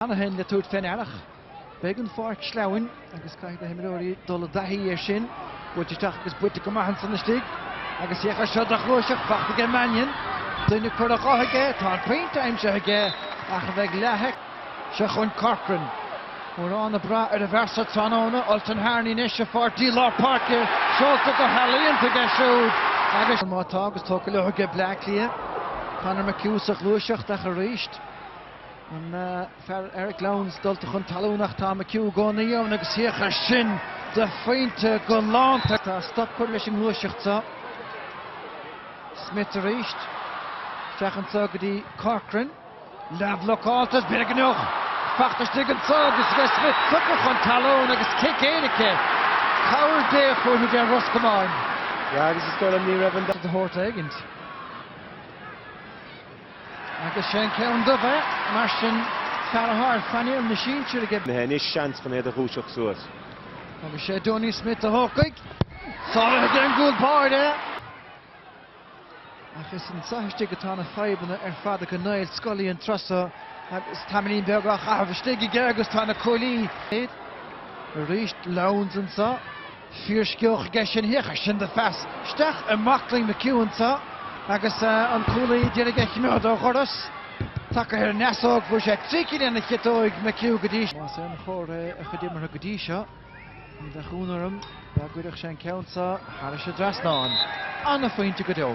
Cheana féin le tabhairt fé ndeara. Beidh an pháirc sleamhain agus caithfidh na himreoirí dul i dtaithí air sin. Buailte isteach agus buailte go maith ansan istigh. Agus féach air seo de ghluaiseacht fachta aige Mannion. Duine curtha dho aige, tá an pointe aimsithe aige ach a bheidh leath. Seo chugainn Corcoran. Mórán ag brath ar an bhfear seo tráthnóna. Ultan Harney anois a pháirtí lár páirce seolta go healaíonta aige siúd agus. Má tá agus tógtha leo aige Bleá Cliath. Conor McHugh sa ghluaiseacht ach arís. An fear Eric Lowndes dulta chun talún ach tá McHugh i gcónaí ann agus féach air sin de phointe galánta. Tá stop curtha leis an ngluaiseacht seo. Smith arís. Isteach anseo go dtí Corcoran. Leathbhlocáilte is b'fhéidir go mbeadh fachta istigh anseo agus bheadh Smith tugtha chun talún agus cic éirice. Cabhair Dé chugainn a deir Ros Comáin. Yeah agus is dóigh liom ní raibh an. De shórt éigint. Agus sé an ceann dubh é, mar sin, fear atá ar phainéal na sinsear ag. Anois seans chun iad a dhúiseacht suas. Agus sé Donie Smith a thógfaidh. Sáraithe ag an gcúl báire. Ach is anseo istigh atá na fadhbanna ar fad acu Niall Scully an tráth seo agus tamaillín beag á chaitheamh istigh aige agus tá na cuaillí. Arís Lowndes anseo. Fíorscióch aige sin, féach air sin de phas isteach i mbaclainn McHugh anseo agus an cúlaí d'iarraidh é a choimeád ó dhoras. Tagtha ar an fheasóg, fuair sé 3 cinn lena chiotóig McHugh go dtí. Más aon chomhartha é a chuid imeartha go dtí seo, ní bheadh ionadh orm dá gcuirfeadh sé an ceann seo thairis an dtrasnán. An-phointe go deo.